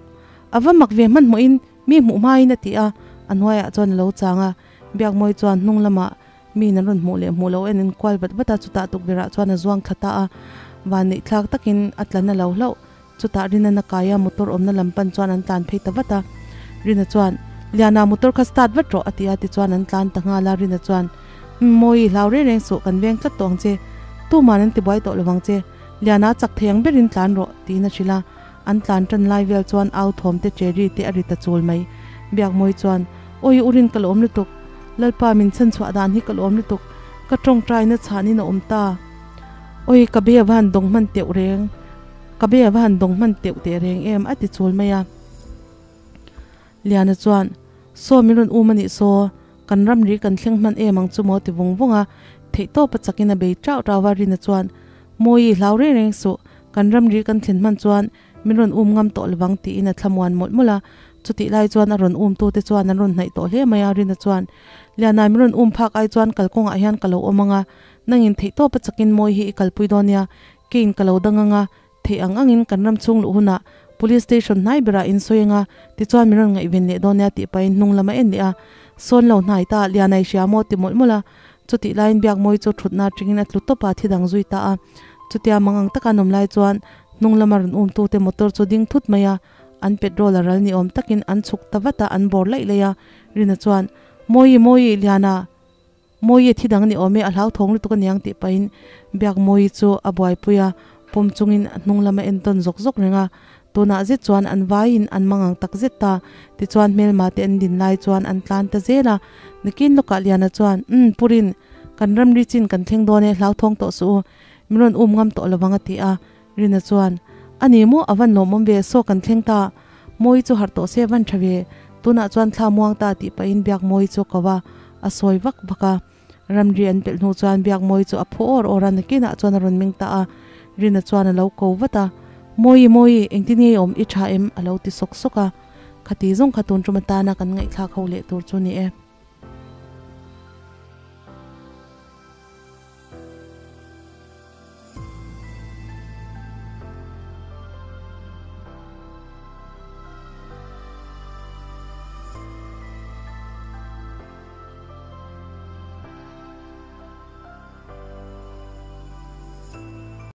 a va mak ve hmanhmawhin mi hmuh hmain a ti a, a hnuaiah chuan a lo chang a, Biakmawi chuan hnung lamah Mi in an rawn hmuh leh hmuh loh en in kual vat vat a, chutah tukverh ah chuan a zuang thla ta a, vanneih thlak takin a tlan a lo hlauh. Chutah Rina na kaia motor awmna lam pan chuan an tlan phei ta vat a. Rina chuan, Liana motor kha start vat rawh a ti a, tichuan an tlan ta nghal a, Rina chuan, Umm Mawi, hlau reng reng suh, kan veng tlat tawh ang che, tuman an tibuai tawh lovang che, Liana chak thei ang berin tlan rawh, tiin a hrilh a. An tlan tan lai vel chuan au thawm te cherry te a ri ta chul mai. Biakmawi chuan, Awi u rin ka lawm lutuk. Lalpa min chhan chhuah dan hi ka lawm lutuk. Ka tawngtaina chhanin a awm ta. Awi ka be a va han dawng hman teuh reng. Ka be a va han dawng hman teuh teh reng em a ti chul mai a. Liana chuan, Saw min rawn um a nih saw, kan ramri kan thleng hman em ang chu maw ti vung vung a, theihtawpa chakin a bei ṭauh ṭauh a, Rina chuan, Mawi, hlau reng reng suh, kan ramri kan thlen hman chuan min rawn um ngam tawh lovang tiin a thlamuan mawlh mawlh a, chutih lai chuan a rawn um tute chuan an rawn hnaih tawh hle mai a, Rina chuan, Liana min rawn um phak ai chuan kalkawngah hian ka lo awm ang a, nangin theihtawpa chakin Mawi hi i kalpui dawn nia, keiin ka lo dang ang a, Theih ang angin kan ram chhung luh hunah Police Station hnai berah in sawi anga tichuan min rawn ngaihven leh dawn nia tih pahin hnung lam a en leh a, sawn lo hnai ta, Lianai hria maw ti mawlh mawlh a, chutih laiin Biakmawi chu thutna atangin a tlu tawp a, thi dang zui ta a, chutia mang ang taka an awm lai chuan hnung lama rawn umtute motor chu ding thut mai a, an petrol a ral ni awm takin an chhuk ta vat a, an bawr laih laih a, Rina chuan, Mawi, Mawi, Liana! Mawi thi dang ni awm e, a hlauthawng lutuk aniang tih pahin Biakmawii chu a buaipui a, pawm chungin a hnung lam a entawn zawk zawk reng a. Tunah zet chuan an vaiin an mangang tak zet ta. Tichuan hmelma te an din lai chuan an tlan ta zel a. Nakin lawkah Liana chuan, Umm, Purin, kan ramri chin kan thleng dawn e, hlauthawng tawh suh u, min rawn um ngam tawh lovang a ti a. Rina chuan, A ni maw, a van lawmawm ve, saw kan thleng ta. Mawi chu harh tawh se a van tha ve. Tunah chuan thla muang ta tih pahin Biakmawi chu a ko a, a sawi vak vak a. Ramri an pelh hnu chuan Biakmawi chu a phu awr awr a, nakinah chuan a rawn meng ta a. Rina chuan a lo ko vat a, Mawi, Mawi, engtin nge i awm, i tha em? a lo ti sawk sawk a. Khati zawng kha tun tum atana kan ngaihthlak ho leh tur chu ni e.